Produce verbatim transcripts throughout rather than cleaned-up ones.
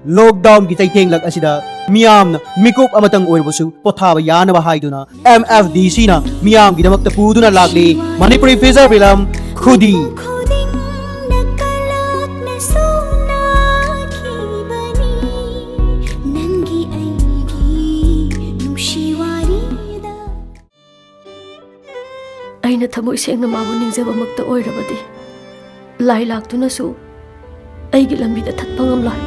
ꯂꯣꯛꯗꯥꯎꯟꯒꯤ ꯆꯩꯊꯦꯡꯂꯛ ꯑꯁꯤꯗ ꯃꯤꯌꯥꯝꯅ ꯃꯤꯀꯨꯞ ꯑꯃꯇꯪ ꯑꯣꯏꯔꯕꯁꯨ ꯄꯣꯊꯥꯕ ꯌꯥꯅꯕ ꯍꯥꯏꯗꯨꯅ ꯑꯦꯝ ꯑꯦꯐ ꯗꯤ ꯁꯤꯅ ꯃꯤꯌꯥꯝꯒꯤꯗꯃꯛꯇ ꯄꯨꯗꯨꯅ ꯂꯥꯛꯂꯤ ꯃꯅꯤꯄꯨꯔꯤ ꯐꯤꯆꯔ ꯐꯤꯂꯝ ꯈꯨꯗꯤ꯫ ꯈꯨꯗꯤꯡꯅ ꯀꯂꯛꯅ ꯁꯣꯟꯅꯈꯤꯕꯅꯤ ꯅꯪꯒꯤ ꯑꯩꯒꯤ ꯅꯨꯡꯁꯤ ꯋꯥꯔꯤꯗ꯫ ꯑꯩꯅ ꯊꯃꯣꯏ ꯁꯦꯡꯅ ꯃꯥꯕꯨ ꯅꯤꯡꯖꯕꯃꯛꯇ ꯑꯣꯏꯔꯕꯗꯤ, ꯂꯥꯏ ꯂꯥꯛꯇꯨꯅꯁꯨ ꯑꯩꯒꯤ ꯂꯝꯕꯤꯗ ꯊꯠꯄ ꯉꯝꯂꯣꯏ꯫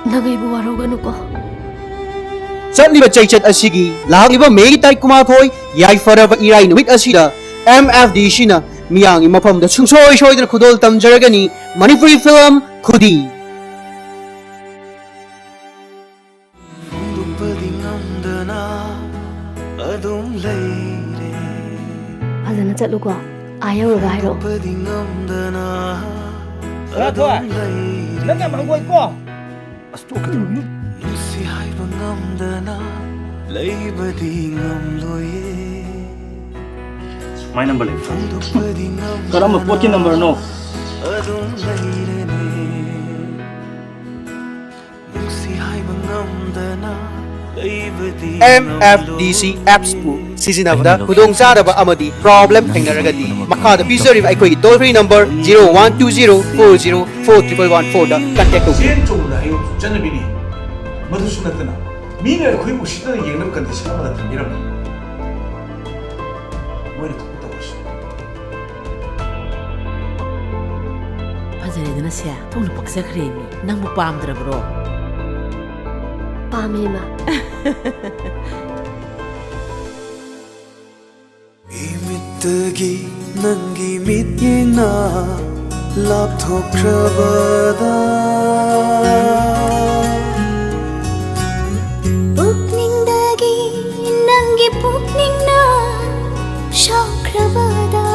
ꯅꯪ ꯑꯩꯕꯨ ꯋꯥꯔꯧꯒꯅꯨꯀꯣ꯫ ꯆꯠꯂꯤꯕ ꯆꯩꯆꯠ ꯑꯁꯤꯒꯤ ꯂꯥꯛꯂꯤꯕ ꯃꯦꯒꯤ ꯇꯥꯔꯤꯛ ꯀꯨꯟꯃꯥꯊꯣꯏ, ꯌꯥꯏꯐꯔꯕ ꯏꯔꯥꯏ ꯅꯨꯃꯤꯠ ꯑꯁꯤꯗ ꯑꯦꯝ ꯑꯦꯐ ꯗꯤ ꯁꯤꯅ ꯃꯤꯌꯥꯝꯒꯤ ꯃꯐꯝꯗ ꯁꯨꯡꯁꯣꯏ ꯁꯣꯏꯗꯅ ꯈꯨꯗꯣꯜ ꯇꯝꯖꯔꯒꯅꯤ ꯃꯅꯤꯄꯨꯔꯤ ꯐꯤꯂꯝ ꯈꯨꯗꯤ꯫ ꯐꯣꯡꯗꯣꯛꯄꯗꯤ ꯉꯝꯗꯅ ꯑꯗꯨꯝ ꯂꯩꯔꯦ꯫ ꯐꯖꯅ ꯆꯠꯂꯨꯀꯣ꯫ ꯑꯥ ꯌꯧꯔꯒ ꯍꯥꯏꯔꯛꯑꯣ꯫ ꯐꯣꯡꯗꯣꯛꯄꯗꯤ ꯉꯝꯗꯅ ꯁꯅꯥꯊꯣꯏ, ꯑꯗꯨꯝ ꯂꯩꯔꯦ꯫ ꯅꯪ ꯌꯥꯝ ꯍꯪꯒꯣꯏꯀꯣ꯫ ꯑꯁ, ꯇꯣꯛꯀꯦ ꯇꯧꯕꯅꯤ꯫ ꯅꯨꯡꯁꯤ ꯍꯥꯏꯕ ꯉꯝꯗꯅ ꯂꯩꯕꯗꯤ ꯉꯝꯂꯣꯏꯌꯦ꯫ My number ꯂꯩꯕ꯭ꯔꯣ? ꯐꯣꯡꯗꯣꯛꯄꯗꯤ ꯉꯝꯗꯅ ꯀꯔꯝꯕ ꯄꯣꯠꯀꯤ ꯅꯝꯕꯔꯅꯣ? ꯑꯗꯨꯝ ꯂꯩꯔꯦꯅꯦ꯫ ꯅꯨꯡꯁꯤ ꯍꯥꯏꯕ ꯉꯝꯗꯅ ꯂꯩꯕꯗꯤ ꯑꯦꯝ ꯑꯦꯐ ꯗꯤ ꯁꯤ ꯉꯝꯂꯣꯏꯌꯦ꯫ ꯑꯦꯞꯁꯄꯨ ꯁꯤꯖꯤꯟꯅꯕꯗ ꯈꯨꯗꯣꯡꯆꯥꯗꯕ ꯑꯃꯗꯤ ꯄ꯭ꯔꯣꯕ꯭ꯂꯦꯝ ꯊꯦꯡꯅꯔꯒꯗꯤ ꯃꯈꯥꯗ ꯄꯤꯖꯔꯤꯕ ꯑꯩꯈꯣꯏꯒꯤ toll free number zero one two zero four zero four triple one ꯐꯣꯔꯗ ꯀꯟꯇꯦꯛ ꯇꯧꯕꯤꯌꯨ꯫ ꯆꯦꯟ ꯆꯣꯡꯗ ꯍꯥꯏꯌꯨ ꯆꯠꯅꯕꯤꯅꯤ꯫ ꯃꯗꯨꯁꯨ ꯅꯠꯇꯅ ꯃꯤꯅ ꯑꯩꯈꯣꯏꯕꯨ ꯎꯁꯤꯠꯇꯅ ꯌꯦꯡꯅꯕ ꯀꯟꯗꯤꯁꯟ ꯑꯃꯗ ꯊꯝꯕꯤꯔꯝꯃꯤ꯫ ꯃꯣꯏꯅ ꯊꯣꯛꯄ ꯇꯧꯔꯤꯁꯤ꯫ ꯐꯖꯔꯦꯗꯅ ꯁꯦ, ꯊꯣꯡꯅ ꯄꯛꯆꯈ꯭ꯔꯦ ꯃꯤ꯫ ꯅꯪꯕꯨ ꯄꯥꯝꯗ꯭ꯔꯕ꯭ꯔꯣ? ꯄꯥꯝꯃꯦ, ꯏꯃꯥ꯫ ꯏꯃꯤꯠꯇꯒꯤ ꯅꯪꯒꯤ ꯃꯤꯠꯌꯦꯡꯅ ꯂꯥꯞꯊꯣꯛꯈ꯭ꯔꯕꯗ ꯄꯨꯛꯅꯤꯡꯗꯒꯤ ꯅꯪꯒꯤ ꯄꯨꯛꯅꯤꯡꯅ ꯁꯥꯎꯈ꯭ꯔꯕꯗ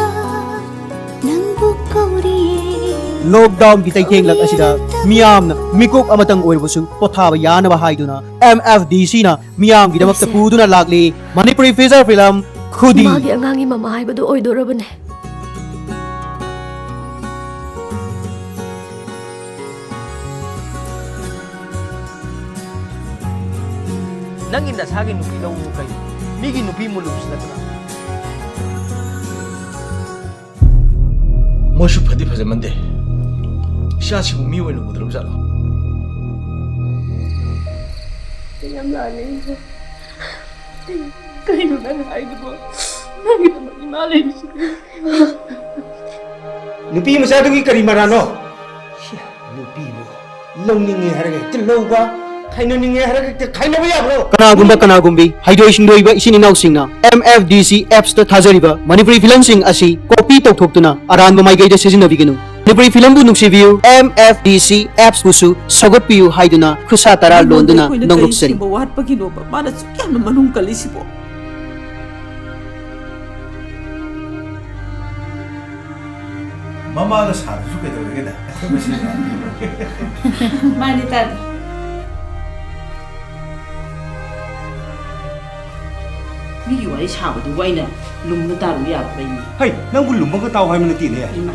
ꯅꯪꯕꯨ ꯀꯧꯔꯤꯌꯦ꯫ ꯂꯣꯛꯗꯥꯎꯟꯒꯤ ꯆꯩꯊꯦꯡꯂꯛ ꯑꯁꯤꯗ ꯃꯤꯌꯥꯝꯅ ꯃꯤꯀꯨꯞ ꯑꯃꯇꯪ ꯑꯣꯏꯔꯕꯁꯨ ꯄꯣꯊꯥꯕ ꯌꯥꯅꯕ ꯍꯥꯏꯗꯨꯅ ꯑꯦꯝ ꯑꯦꯐ ꯗꯤ ꯁꯤꯅ ꯃꯤꯌꯥꯝꯒꯤꯗꯃꯛꯇ ꯄꯨꯗꯨꯅ ꯂꯥꯛꯂꯤ ꯃꯅꯤꯄꯨꯔꯤ ꯐꯤꯆꯔ ꯐꯤꯂꯝ ꯈꯨꯗꯤ꯫ ꯃꯥꯒꯤ ꯑꯉꯥꯡꯒꯤ ꯃꯃꯥ ꯍꯥꯏꯕꯗꯨ ꯑꯣꯏꯗꯣꯔꯕꯅꯦ꯫ ꯅꯪꯒꯤ ꯅꯁꯥꯒꯤ ꯅꯨꯄꯤ ꯂꯧꯕꯕꯨ ꯀꯩꯅꯣ? ꯃꯤꯒꯤ ꯅꯨꯄꯤ ꯃꯨꯜꯂꯨꯕꯁꯨ ꯅꯠꯇꯅ꯫ ꯃꯣꯏꯁꯨ ꯐꯗꯤ ꯐꯖꯃꯟꯗꯦ꯫ ꯏꯆꯥꯁꯤꯕꯨ ꯃꯤ ꯑꯣꯏꯅ ꯎꯗ꯭ꯔꯕ ꯖꯥꯠꯂꯣ? ꯌꯥꯝ ꯂꯥꯜꯂꯦ ꯏꯕꯣ꯫ ꯀꯩꯅꯣ ꯅꯪ ꯍꯥꯏꯗꯨꯕꯣ? ꯅꯪꯒꯤꯗꯃꯛ ꯏꯃꯥ ꯂꯩꯔꯤꯁꯤꯗꯤ꯫ ꯅꯨꯄꯤ ꯃꯆꯥꯗꯨꯒꯤ ꯀꯔꯤ ꯃꯔꯥꯅꯣ? ꯁꯤ ꯅꯨꯄꯤꯕꯨ ꯂꯧꯅꯤꯡꯉꯦ ꯍꯥꯏꯔꯒ ꯍꯦꯛꯇ ꯂꯧꯕ, ꯈꯥꯏꯅꯅꯤꯡꯉꯦ ꯍꯥꯏꯔꯒ ꯍꯦꯛꯇ ꯈꯥꯏꯅꯕ ꯌꯥꯕ꯭ꯔꯣ? ꯀꯅꯥꯒꯨꯝꯕ ꯀꯅꯥꯒꯨꯝꯕꯤ ꯍꯩꯊꯣꯏ ꯁꯤꯡꯊꯣꯏꯕ ꯏꯆꯤꯟ ꯏꯅꯥꯎꯁꯤꯡꯅ M F D C apps ꯇ ꯊꯥꯖꯔꯤꯕ ꯃꯅꯤꯄꯨꯔꯤ ꯐꯤꯂꯝꯁꯤꯡ ꯑꯁꯤ copy ꯇꯧꯊꯣꯛꯇꯨꯅ ꯑꯔꯥꯟꯕ ꯃꯥꯏꯀꯩꯗ ꯁꯤꯖꯤꯟꯅꯕꯤꯒꯅꯨ꯫ Manipuri ꯐꯤꯂꯝꯕꯨ ꯅꯨꯡꯁꯤꯕꯤꯌꯨ꯫ M F D C apps ꯄꯨꯁꯨ ꯁꯧꯒꯠꯄꯤꯌꯨ ꯍꯥꯏꯗꯨꯅ ꯈꯨꯠꯁꯥ ꯇꯔꯥ ꯂꯣꯟꯗꯨꯅ ꯑꯩꯉꯣꯟꯗ ꯑꯩꯈꯣꯏꯅ ꯀꯔꯤ ꯅꯣꯡꯂꯨꯛꯆꯔꯤ꯫ ꯁꯦꯝꯕ ꯋꯥꯠꯄꯒꯤꯅꯣꯕ? ꯃꯥꯅ ꯁꯨꯛ ꯌꯥꯝꯅ ꯃꯅꯨꯡ ꯀꯜꯂꯤꯁꯤꯕꯣ? ꯃꯃꯥꯒ ꯁꯥꯗ꯭ꯔꯁꯨ ꯀꯩꯗꯧꯔꯒꯦꯗ? ꯑꯩꯈꯣꯏ ꯃꯁꯦꯟ ꯁꯥꯗ꯭ꯔꯁꯨ꯫ ꯃꯥꯅꯤ ꯇꯥꯗꯦ꯫ ꯃꯤꯒꯤ ꯋꯥꯔꯤ ꯁꯥꯕꯗꯨꯕꯨ ꯑꯩꯅ ꯂꯨꯝꯅ ꯇꯥꯔꯨ ꯌꯥꯕ꯭ꯔꯥ ꯏꯃꯥ? ꯍꯩ, ꯅꯪꯕꯨ ꯂꯨꯝꯃꯒ ꯇꯥꯎ ꯍꯥꯏꯕ ꯅꯠꯇꯦꯅꯦ꯫ ꯏꯃꯥ꯫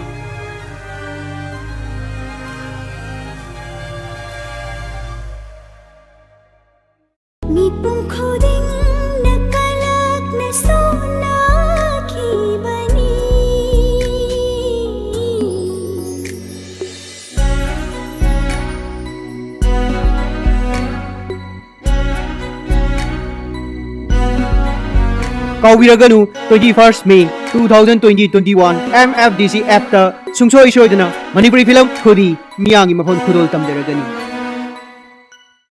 ꯃꯤꯄꯨꯝ ꯈꯨꯗꯤꯡꯅ ꯀꯂꯛꯅ ꯁꯣꯟꯅꯈꯤꯕꯅꯤ꯫ ꯀꯥꯎꯕꯤꯔꯒꯅꯨ, twenty first May two thousand twenty twenty one M F D C app ꯇ ꯁꯨꯡꯁꯣꯏ ꯁꯣꯏꯗꯅ ꯃꯅꯤꯄꯨꯔꯤ ꯐꯤꯂꯝ ꯊ꯭ꯔꯨꯗꯤ ꯃꯤꯌꯥꯝꯒꯤ ꯃꯐꯝ ꯈꯨꯗꯣꯜ ꯇꯝꯖꯔꯒꯅꯤ꯫